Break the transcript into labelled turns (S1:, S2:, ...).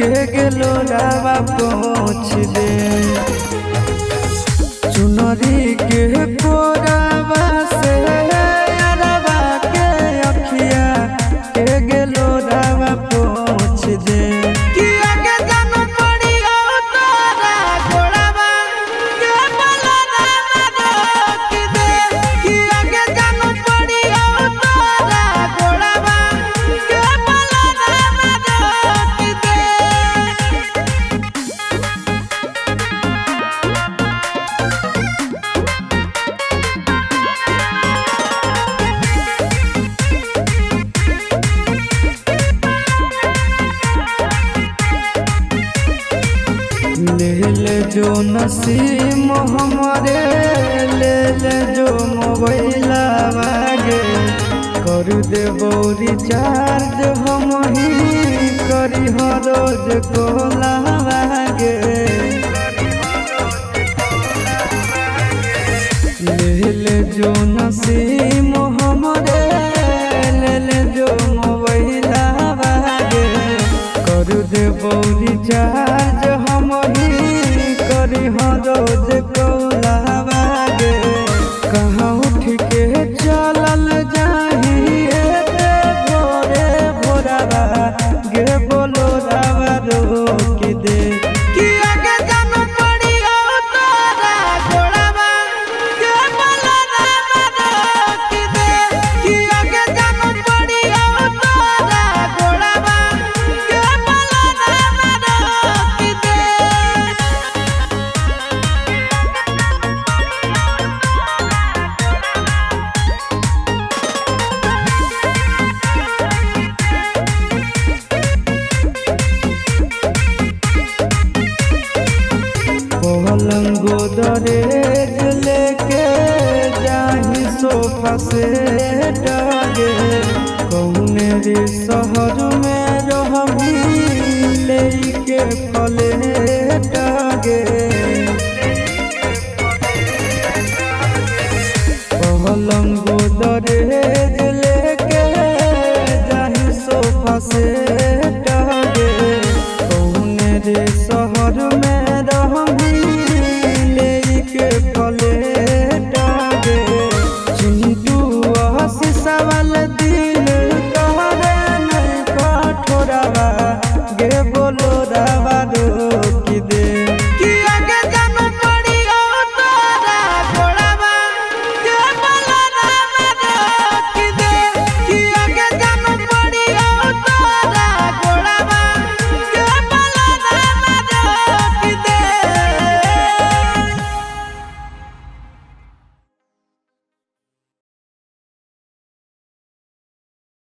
S1: के गेलो रावा पहुँच दे। चुनरी के कोरावा से अरवा के अखिया के गेलो रावा पहुँच दे।
S2: किया के जान पड़ी हो तोरा गोड़वा के बलराम रोक दे। किया के जान पड़ी हो तोरा गोड़वा के बलराम रोक दे।
S1: ले ले जो नसीम हमारे, ले ले जो मोबाइल आगे, कर दे रिचार्ज हम ही करी हो रोज कोला आगे। ले ले जो नसीम हमारे, ले ले जो मोबाइल आगे, कर दे रिचार्ज हम ही करी हो रोज कोला आगे। कहाँ उठ के चलल जाही ए भोरे भोरावा गे बोलो रावा रोक दे।
S2: किया के जान पड़ी हो तोरा गोड़वा के बलराम रोक दे। किया के जान पड़ी हो तोरा गोड़वा के बलराम रोक दे।
S1: पलंग गोदरेज लेके जाही सोफा से डगे, कौने रे शहर में रहबी लेके फले डगे। पलंग गोदरेज लेके जाही सोफा से